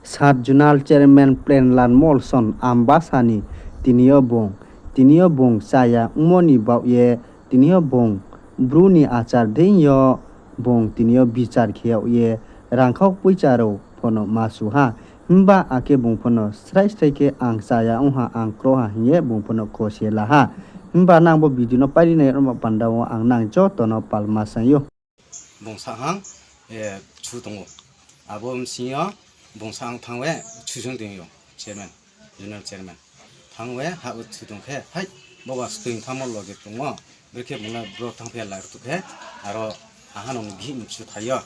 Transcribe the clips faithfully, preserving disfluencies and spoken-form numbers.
Sub zonal chairman Premlal Molsom Ambasa ni tini yo bung, tini yo bung chaya ongmo ni baoh ye, tini yo bung Bru ni achar deing yo bung tini yo bichar khe yag ye, rangkhao poicha rao pho no ma su ha. Himba akhe bung pho no srai srai khe ang chaya ong ha, ang kroiha hing ye bung pho no kose la ha. Himba nang bo video no pairi nai rao panda wo ang nang joto no palma saing ou. Bung sahang, e, chu tong ou. Abo bsing yo bung sahang thanng ye chusoing tong ou, chairman, zonal chairman. Thanng ye ha wo chu tong khe, hai, boba stoing thanngmo loge tongmo, brekhe bung le bro thanngphi ya la rtuh khe, aro aha no bihih mchu thai yo,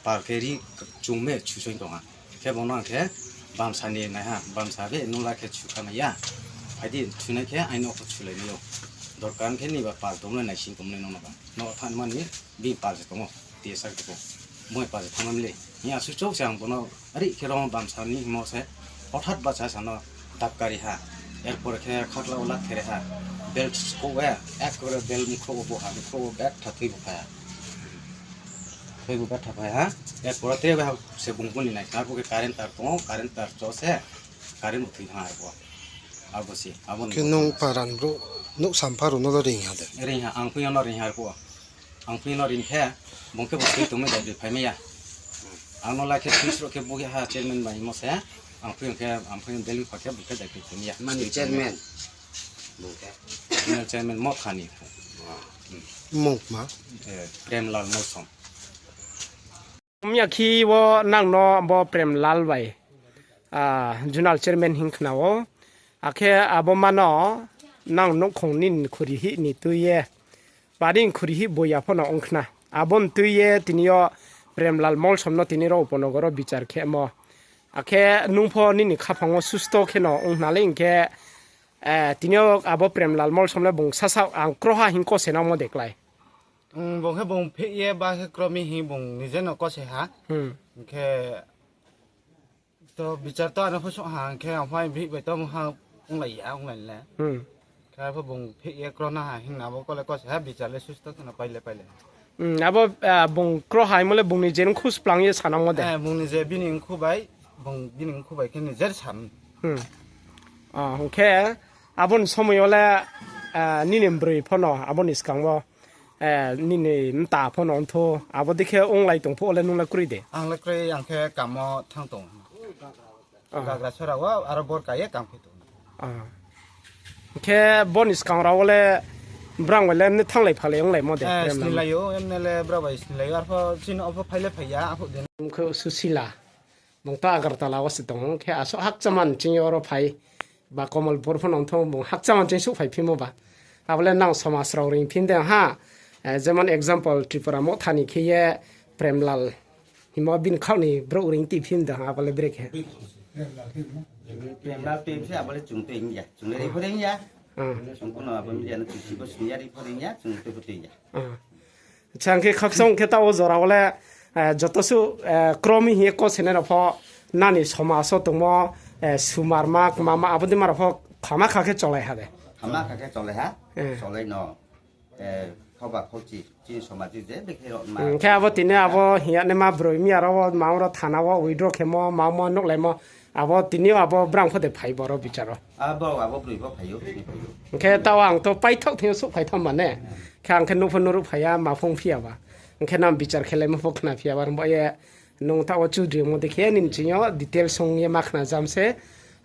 pal khe ri chung me chusoing tong ha. Khe bung no ang khe bamsa ni nai ha, bamsa be nung la khe chu kha mai ya. Phai di, chunai khe aini no pho chulai nai ou. Dorkar khe niba pal tong le naising tong le nung no ba. No thanng mani bini pal se tong ou, T S R khe tong. Bung pal se thanng mani le. Hing asuh chouh se ang bung no ari khe rong bamsa ni hingmo se. Hothat bahcha sa no dapkari ha. Erpor khe khakla wo latheri ha. Belt skouh ye, ekbare belt mkhrouh wo bo ha, mkhrouh wo bektha thoi bo phai ha. Thoi bo bektha phai ha. Erpor tre bai ha se bung bung ni nai. Arphuh khe current tar tong ou, current tar cho se. Current bo thoi thanng ha arphuh. Abo se, abo ni khe nung paran brouh, nouh sampha rao no le reing ha de? Reing ha, ang phuh yo no reing ha arphuh. Ang phuh yo no reing khe, bung khe bo tui tongmai dai ri phai mai ya. Ang no la khe tui sroh khe bukhe ha chairman bai hingmo se. Ang phuh yo khe, ang phuh yo bel pha khe bung khe dai ri phai mai ya. Mani chairman? Bung khe? Chairman, chairman Motha ni. Mung kma? E, Premlal Molsom. Mya khe wo nang no bo Premlal bai, a, zonal chairman hing khna ou. Akhe abo ma no nang nouhkhong nini khuri hih ni tui ye, bari khuri hih boya pho no ong khna. Abo ni tui ye tini yo Premlal Molsom no tini rao Upanagar wo bichar khemo. Akhe nung pho nini khaphang wo susto khe no ong khna le hing khe, e, tini yo abo Premlal Molsom le bung sasa ang kroiha hing kose nangmo de klái? Bung khe bung phih ye ba khe kro mi hing bung nije no kose ha. Hing khe to bichar to ano pho souh ha, hing khe ang pho aini bihih bai to mungha onglai ya, onglai le. Khe arphuh bung phih ye krona ha hing na bo kole kose ha, bichar le susto khe no pai le pai le. Abo, a, bung kroiha hingmo le bung nije mkhu splang ye sanangmo de? E, bung nije bini mkhu bai, bung bini mkhu bai khe nije sa. Hing khe abo ni somoi yo le, a, nini mbroi pho no abo ni skang wo, e, nini mta pho no ongthou, abo dei khe onglai tong phuh wo le nung le kroi de? Ang le kroi, ang khe kam wo thanng tong. Gagra sora wo aro bor ka ye kam khe tong. Hing khe bo ni skang rao wo le brang bai le mne thannglai phalai onglaimo de? Snilai ou, emne le brao bai snilai ou, arphuh chini o pho phai le phai ya, arphuh din. Khe Susila. Bung to Agartala wo se tong ou, khe asuh hakchama ni ching yo ro phai. Ba Komolpur pho no ongthou, bung hakchama ching souhphai phimo ba. Abo le nang somaj rao reing phi de ha. E, jemon example Tripura Motha ni khe ye Premlal hingmo bini khaoh ni brouh reing ti phi de ha, abo le brekhe? Premlal tui se abo le chung tui ya, chung le reing pho reing ya. Chung pho no abo media no tuisi bo sini ya, reing pho reing ya, chung tui pho tui ya. Acha, hing khe khakchang khe taoh wo jora wo le, e, joto suh, e, kro mi hing ye kose nai rao pho, nani somaj wo tongmo, e, sumarma, kmama, abo dei ma rao pho khama kha khe cholai ha de? Khama kha khe cholai ha, cholai no, e, khoba khochi, chini somaj je brekhe rao ma. Hing khe abo tini abo hing ya naima broi miya rao wo, ma rao thana wo withdraw khemo, ma mo nuhlaimo, abo tini yo abo brang pho de phai boro bichar wo? Abo, abo broi pho phai ou, tini phai ou. Hing khe taoh ang to paithaoh thing yo souhphai thanng ma ne. Khe ang khe nuh pho nuhruh phai ya, ma phung phi ya ba. Hing khe nang bichar khelaimo pho khna phi ya ba, aro ba ye nung taoh wo chudri ongmo dei khe nini ching yo detail song ye ma khna jam se.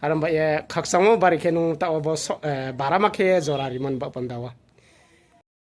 Aro ba ye khakchangmo bari khe nung taoh wo bo so-, e, barama khe jora rimani baoh panda wo.